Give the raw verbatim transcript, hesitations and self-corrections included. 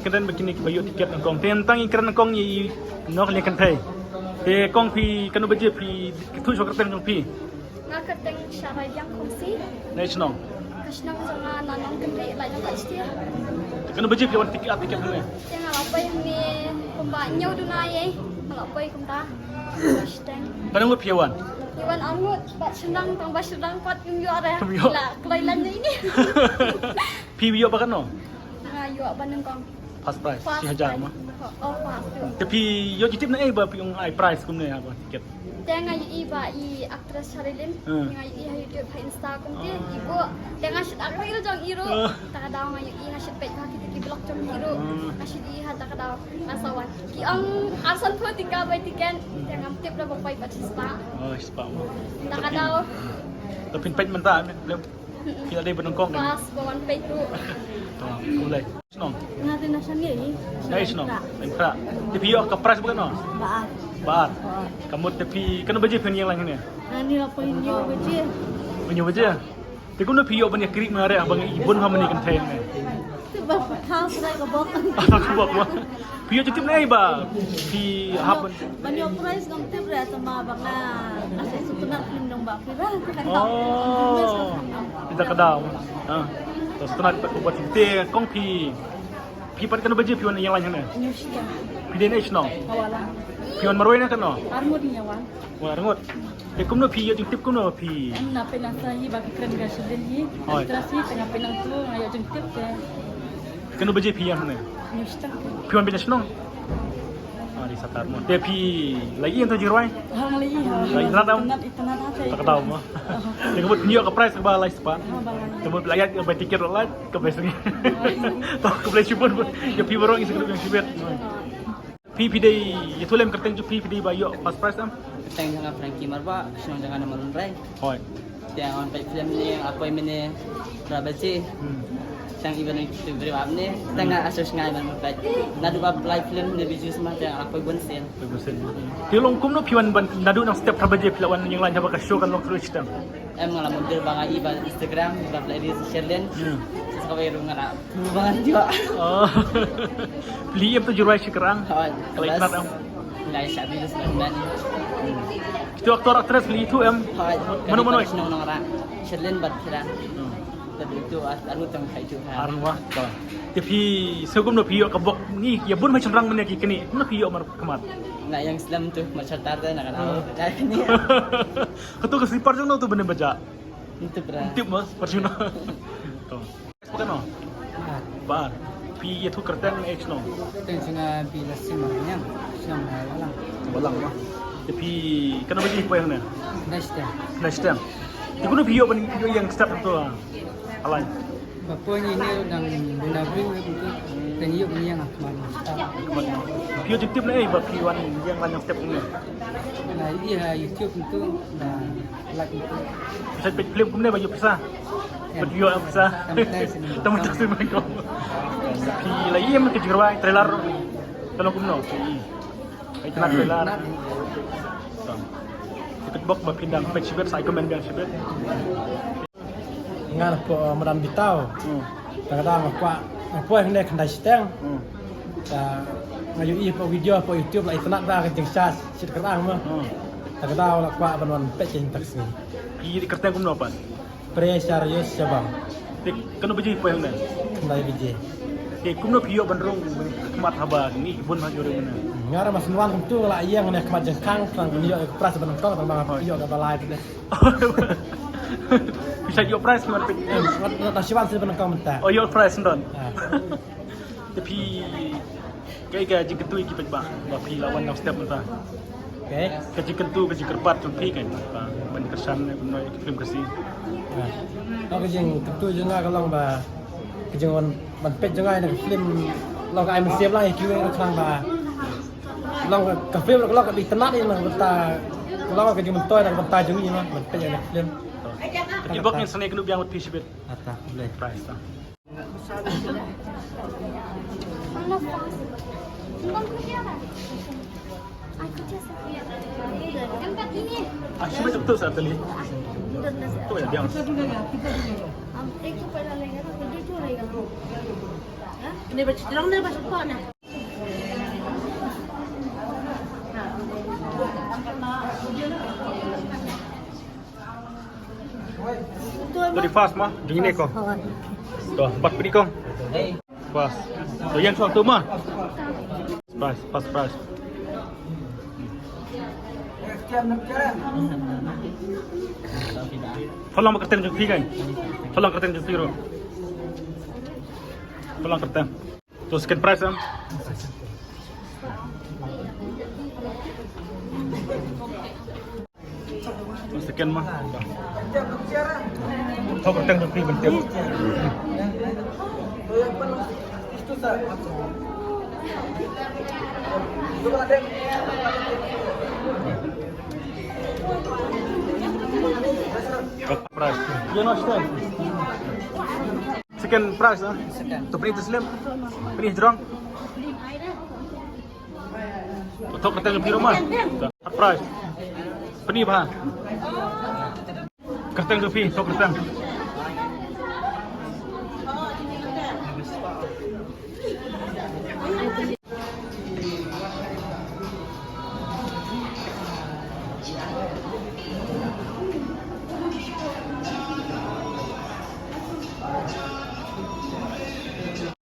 Kren ba kine kiba ïoh tiket nyngkong. Te tang i kren nyngkong i noh leh kynthei. Te kong phi kano baje phi ki thuh shuwa kyrteng jong phi. Nga kyrteng Sharai Biang Khongsi. Na shnong. Ka shnong jong nga na Nongkynrih la jong ka stia. Kano baje phi wan tiket tiket ne. Te nga la poi ne kumba ñiew duna ye. Nga la poi kumta. Shteng. Kano ngut phi wan. Phi wan arngut ba shynrang tang ba shynrang pat ym ïoh re. Ym ïoh. La kloi lan ne ini. Phi ïoh ba kano. Nga ïoh ba nyngkong. First prize, first shi hajar prize. Ma. Oh, first tu. Te phi ïoh jingtip na ei ba phi ong ai prize kumne ha ba tiket. Te nga ïohi ba i actress Sharilyn. Hmm. Nga ïohi ha YouTube ha Insta kumte i buh. Te nga shit ak reel jong i ruh. Ah. Ta ka daw nga ïohi nga shit peit ha kita ki vlog jong i ruh. Hmm. Nga shit i ha ta ka daw nga sa wan. Ki ong arsan phew tyngka bai tiket. Hmm. Te ngam tip ra ba poi pat shispah. Oh, shispah mo. Ta ka daw. Te phin peit mynta. Phi la dei ba nyngkong kan? Pas ba wan peit ruh. To, khublei. Shnong. Nga te na shan ngi. Dei shnong. Em kra. Te phi ïoh ka prize ba kano? Ba ar. Ba ar. Ka mut te phi kano baje phi ïeng lang hangne? Ani la poi hynñiew baje. Hynñiew baje. Te kumno phi ïoh ban ïa kri ma re ba ngi bun ha mane kynthei ne? Te ba ka khas rai ka bok. Ka bok ba. Phi ïoh jingtip ne ba phi hap ban Ban ïoh prize ngam tip re tama ba nga nga sa sngewtynnat film dong ba phi ra. Oh. Ita ka daw. Ah. To sngewtynnat pat ba te kong phi. Phi pat kano baje phi wan ïeng lang hangne? Phi dei ne shnong? Hawa lang. Phi wan marwei ne kano? Arngut ne wan. Wan arngut. Te kumno phi ïoh jingtip kumno phi? Em na pynang sa hi ba ki kren ga shibin hi. Oi. Tras hi tengah pynang tu nga ïoh jingtip te. Kano baje phi ïeng hangne? Phi wan bad na shnong? Ah, dei satar mo. Te phi la ïeng to jingrwai? Ha, la ïeng ha. La ïeng, tang itynnad ha te. Ta ka daw mo. Te ka mut phi ïoh ka prize kaba lai spah. Ha, ba lai. Te mut la ïeng ka bai tiket la lai, ka bai sngi. To ka bai shibun. Ïa phi baroh ngi sa kyrkhu ïa shibit. Phi phi dei ïathuh lem kyrteng jong phi, phi dei ba ïoh first prize em? Kyrteng jong nga Frankie Marbah, shnong jong nga na Malunrai. Hooid. Te nga wan peit film ne, nga poi mane phra baje. Hmm. Tang iban tu bri bab ne, tang nga asas ngai man peit. Naduh ba lai film ne bijou sma te nga poi bun sien. Poi bun sien. Te long kumno phi wan ban naduh nang step phra baje phi la wan ïeng lang haba ka show kan long through system. Em nga la mutdur ba nga i ba Instagram ba phi la ri Sherlyn. Hmm. Sa kawei ruh nga la mutdur ba nga ïoh. Oh. Phi ïoh em to jingrwai shi krang. Hooid. Ka la itynnad em. Nga ïa shah bi dus man. Kito actor actress phi ïoh em. Hooid. Mano mano. Shnong Nongrah. Sherlyn bad Kira. Hmm. Tad itu at anu tang khai tu ha. Arngut. Te phi sngewbha kumno phi ïoh ka bok ni ïa bun mai shynrang mane ki kane. Kumno phi ïoh mar khmat. Nga ïeng slem tu mar shatar te na ka. Hmm. Ka kane. Kato ka slipper jong no tu bane ba jah. Ntip ra. Ntip mo, percuma. To. Ba kano? Ba ar. Ba ar. Phi ïathuh kyrteng ne shnong? Kyrteng jong nga Bilasim Maranyang. Shnong Balang. Balang mo. Te phi kano baje phi poi hangne? Khyndai shiteng. Khyndai shiteng. Te kumno phi ïoh ban ïoh ïeng step to ha line? Ba poi ngi ne dang bina bring ne kumtu. Te ngi ïoh ban ïeng ha khmat. Khmat. Phi ïoh jingtip ne ei ba phi wan ïeng line step kumne? Nga ïohi ha YouTube kumtu. Ba Phi sa peit film kumne ba ïoh pisa. Ba ïoh pisa. Tang mynta sien. Tang mynta sien. Phi la ïohi ka jingrwai trailer. Ka long kumno? Phi ïohi. Phi tengok trailer. Phi peit bok ba phi dang peit shibit, sa comment biang shibit. Nga na pdeng madan Bitaw. Hmm. Tang da nga kwah nga poi hangne khyndai shiteng. Hmm. Nga ïohi hapoh video hapoh YouTube la itynnad ba ka jingshah shit kyrang mo. Hmm. Tang da nga kwah ban wan peit ka jingthoh sngi. Phi ïoh kyrteng kumno pat? Precious Shabang. Te kano baje phi poi hangne? Khyndai baje. Te kumno phi ïoh ban rung khmat haba ngi bun ha juri mane? Nga ra mas wan kumtu nga la ïeng ne khmat jingkhang tang ïoh ka prize ba nyngkong tang ba ïoh kaba lai te. Phi sa ïoh prize ki wan peit. Nga ta shiwan sien ba nyngkong mynta. Oh, ïoh prize don. Te phi kaei ka jingkyntu ïa ki paidbah ba phi la wan nang step mynta? Ka jingkyntu ka jingkyrpad jong phi kan ba ban kyrshan ne kumno ïa ki film Khasi. Ka jingkyntu jong nga ka long ba ka jingwan ban peit jong nga ïa ka film long ka ai mynsiem lang ïa kiwei ka khnang ba long ka film long ka itynnad ïa ka bynta long ka jingmyntoi ïa ka bynta jong ngi ban peit ïa ka film. Ka jingkyrpad ngin sa ngai kynduh biang bad phi shibit. Ata khublei. Prize ta. Ah, shibit betul sa tadi. Tu ya biang. Ni ba cidrong ni ba cidrong na. Tadi first ma, jong ine ko. To, bat pedi ko. First. To, yang suatu ma. Prize, first prize. Tolong kyrteng jong phi kan. Tolong kyrteng jong phi ro. Tolong kyrteng. To second prize em. Second ma. Tho kyrteng jong phi ban tip. Prize. Second prize ah. To pynïaid slem. Pynïaid jrong. Tho kyrteng jong phi ro ma. Third prize. Pynïaid bha. Kyrteng jong phi, tho kyrteng.